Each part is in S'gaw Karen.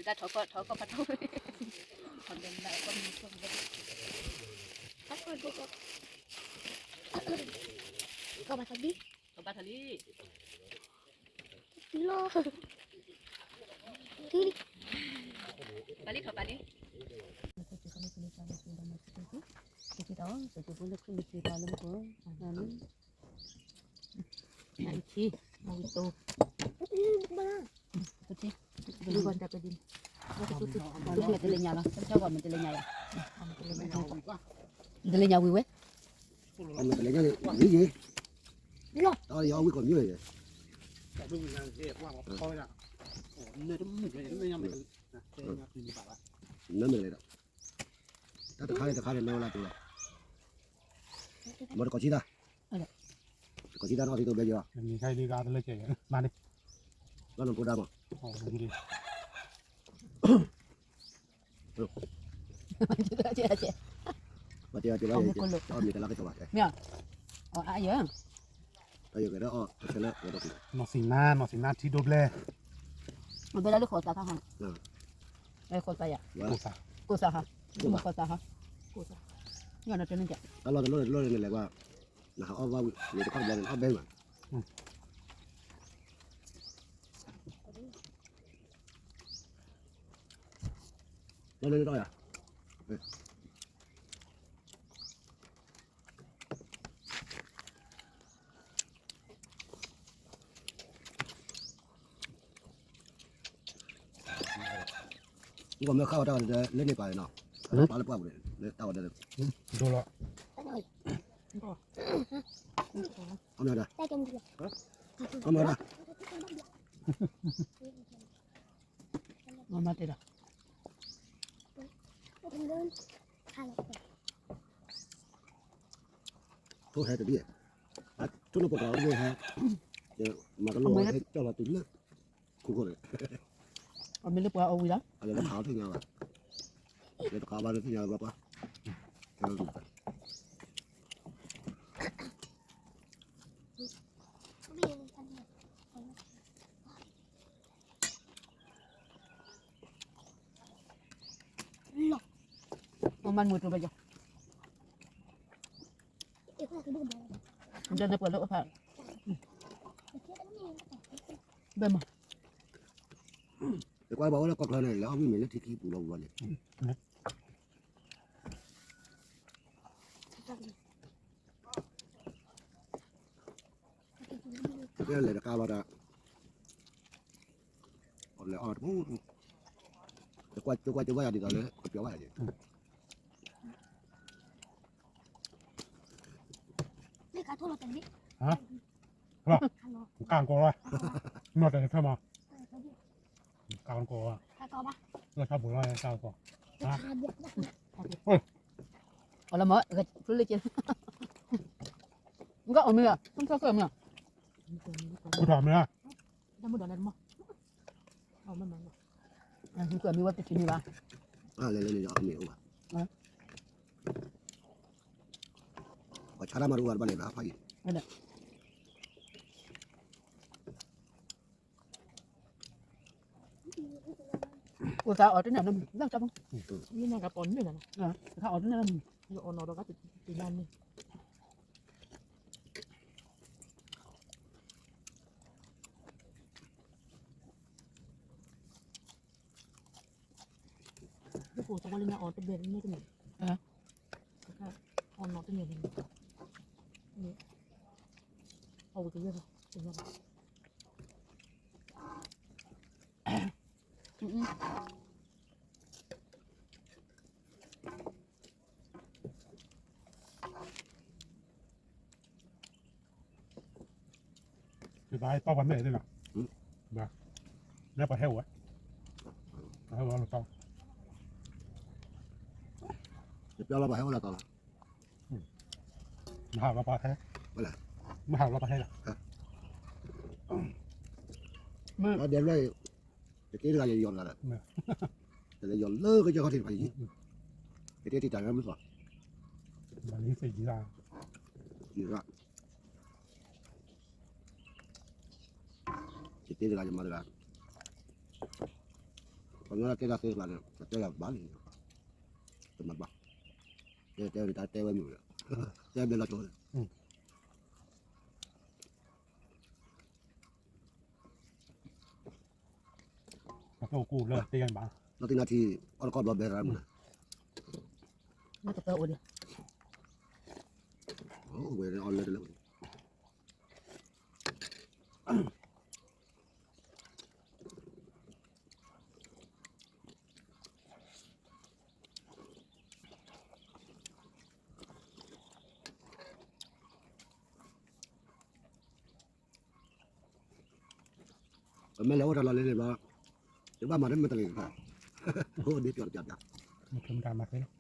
တၢ်ထီၣ်ကီၢ်ထီၣ်ကီၢ်ဖးထီၣ်ဝဲ, ထီၣ်ကီၢ်ဖးထီၣ်လံ, ထီၣ်ဘၣ်ထီၣ်လံ, ထီၣ်လံ, ထီၣ်ဘၣ်လံ, ထီၣ်လံ, ထီၣ်လံ, မ့ၢ်တလဲၤညါလီၤ, မ့ၢ်တလဲၤညါဝံၤဝဲ, မ့ၢ်တလဲၤညါဝံၤဝဲ, နမ့ၢ်လဲၤဒီး တၢ်တခါန့ၣ်တခါန့ၣ် နဝဲလၢတိၤလီၤ, မ့ၢ်တကိးဆံတၢ်, တကိးဆံတၢ်နီၢ်သံသိးဘဲယီၤ, လီၤနဖိဒါမး, မ့ၢ်တလၢကစီၤဘၣ်, နီၢ်သံနါ နီၢ်သံနါထံဒိဘျဲ, ဘဲလၢဃိးသးခါဟါ, ဃိးသးယၤ, ဃိးသးဟါ, ဃိးသးဟါ, တၢ်လီၢ်တလီၢ်န့ၣ်လဲၤကွၢ်, နဟးအီၣ်ဘၣ်ဝံၤ နတခီတဘျီန့ၣ် နအီၣ်ဘဲမး, လီၢ်လၢနတအီၣ်ယၤ မ့ၢ်ခးဝဲတၢ်ဝဲဒီး လၢန့ၣ်ပာ်နီၤ, ပာ်လၢပှၢ်ပူၤန့ၣ် လၢတၢ်ဝဲဒီး, ဒိလီၤ, အမဒၣ်, အမဒၣ်, မမတဲဒၣ် ထိၣ်ဟဲတဒ်, ထိၣ်နပကၤအိၣ်ဟဲ, မၤကလိဟဲကၠီၣ်လီၤတုၤလၢ, ခိၣ်ခိၣ်န့ၣ်, အမ့ၢ်လၢပှၤအီၣ်ဝံၤလီၤ, အလဲၤတခးအီၣ်သ့ၣ်ညါဘၣ်, လဲၤတခးအီၣ်ဘၣ်သ့ၣ်ညါဘၣ်ပှၤ, မ့ၢ်မၤမုာ်တိၤဘၣ်ယၤ, ဒ်န့ၣ်ပှၤလၢအဖး, ဘဲမး, တကွၢ်ဘၣ်အိၣ်လၢကီၢ်ချၢန့ၣ် လဲၤအီၣ်ဝံၣ်မ့ၢ်လၢထံခံပူၤလီၤပူၤလီၤန့ၣ် ကဲလဲၤတကးဘၣ်တၢ်, လဲၤအီၣ်တပူၤ, တကွၢ်ကၠိဘၣ်ယၤဒ်သိးလၢ ကပျီဘၣ်ယၤ, ကၢ်ကီလီၤ, နီၢ်တဲာ်တဖျၢၣ်မး, ကၢ်ကီလီၤ, လီၤဆီပူၤလီၤ, ကၢ်ကီ, အလီၤမး, ဖျိလၢက့, နကအီၣ်မ့ၢ်ဧါ, နကီၢ်မ့ၢ်ဧါ, ပထီၣ်မ့ၢ်ဧါ, နကီၢ်မ့ၢ်ဝဲတထံၣ်န့ၣ်ဘၣ်, လဲၤလဲၤန့ၣ်အီၣ်မ့ၢ်အိၣ်ဘၣ်, ပှၤဆါတၢ်မၤတအိၣ်ဘၣ်တဘၣ်လဲၣ်ဘၣ်ဖးယံၤ ကိၢ်သးအီၣ်တန့ၢ်နီတမံၤ, လၢတၢ်ဖိ, မ့ၢ်နကပီၤန့ၢ်နၤ, တခါအီၣ်တန့ၢ်နီတမံၤ, ယအီၣ်နီၢ်ဒီးကတၢၢ်တန့ၢ်, ယကိၢ်သးဝဲလၢနအီၣ်တဘဲၣ်န့ၣ်တန့ၢ်, တခါအီၣ်နီၢ်တန့ၢ်န့ၣ်, အဝဲကယဲၢ်ဘၣ်, ကယဲၢ်ဘၣ် တဘၣ်တၢ်ပှၤမဲာ်သ့ၣ်နီၤ, ဘၣ်, လၢပှၤဟဲအိၣ်ဝဲ, ပှၤဟဲအိၣ်လီၤတီ, တပျီလီၤပှၤဟဲအိၣ်လီၤတီလီၤ, မဟါလီၤပှၤဟဲ, မဟါလီၤပှၤဟဲလီၤ, မ့ၢ်ဒဲးလၢ တက့တဂၤယယီၤတဂၤဒီး, တလဲၤယီၤလၢကစၢၢ်ခီၣ်ထံးတဖၣ်အံၤ, တက့တံာ်တာ်မ့ၢ်သီ, ယရၣ်, ယတ့တဂၤယမၤတဂၤ, ပှၤကညီတဲတၢ်သ့တကျါန့ၣ် ပတဲယၤဘၣ်လံ, တမၤဘၣ်, တဲတဲတၢ်တဲဝဲမုာ်လီၤ, တဲဘျဲလီၤဆိ, ပှၤတအိၣ်ကူလၢတဲယၤဘၣ်, နီၢ်သံနၢ်ထံ အီၣ်တကီၢ်ဘျီဘဲရၤမုာ်, မ့ၢ်တပၢ်အိၣ်ဒံး, အိၣ်ဝဲအီၣ်လၢတလၢဝဲ ပမ့ၢ်လဲၤအိၣ်တၢ်လီၢ်လၢန့ၣ်ဘျီ, ယကဘၣ်မၤတမ့ၢ်တလံၤတဖၣ်, အိၣ်ဒ်ပျီတပျီပျီ, မ့ၢ်မတၤမၤဖဲလီၤ,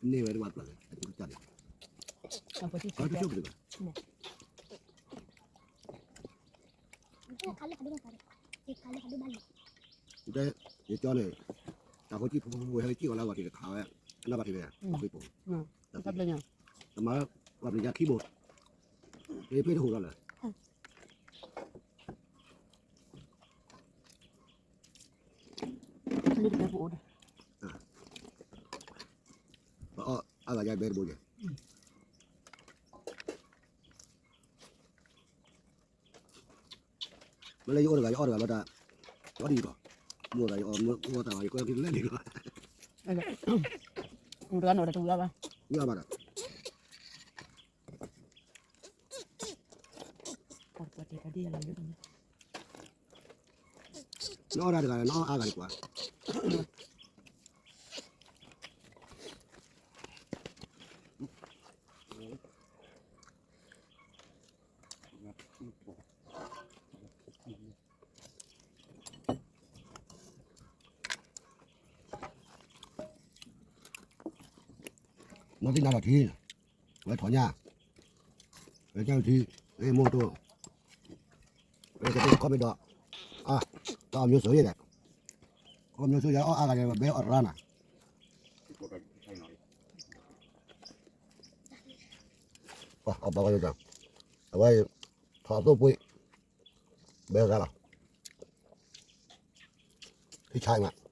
န့ၢ်ဝဲတဝါပျီလဲၣ်, အတကတၢၢ်န့ၣ်, အတကတၢၢ်န့ၣ်, တဲ, ယကၠီန့ၣ်, တၢ်ဖိကံၣ်ဖိဖိဖိ ဟဲကံၣ်အီၤလၢအဂီၢ်ထံးတခါဝဲ, အနၢ်ဘၣ်ထံးဝဲ, အဃံပူၤ, တမၤ, ပှၤပျံၤညါခံဘိ, ဖဲဖဲတဟူးလီၤလၢ ပအီၣ်အါဂၤယါဘဲတဘိယဲၢ်, မ့ၢ်လၢယအိၣ်တဂၤ ယအီၣ်တဂၤလီၤတၢ်, အီၣ်ဒ်အံၤလီၤ, မိၢ်သးယအီၣ် မိၢ်သးယကွဲက့ၤလဲၣ်န့ၣ်လီၤ, တဂၤန့ၣ်တဝံၤအီၣ်ဘၣ်, ဝံၤအီၣ်ဘၣ်ဒီး နအီၣ်တၢ်တဂၤ နအီၣ်အါဂၤန့ၣ်ကွၢ်, နီၢ်သံနၢ်ထံ, ဝဲထီၣ်ညါ, ဝဲကၢထံ, ဝဲမိၢ်တိၢ်, ဝဲကတဲခီမ့ၢ်ဒီး, အါ, တၢ်အီၣ်မ့ၢ်စိၤယဲၢ်ဒီး, အီၣ်မ့ၢ်စိၤယဲၢ် အီၣ်အါဂၤန့ၣ် ဘဲအီၣ်ရါနၤ, အဝဲ ထီၣ်သိၣ်ပှ့ၤ, ဘဲရါလီၤ, ဟံၣ်ဆါမး,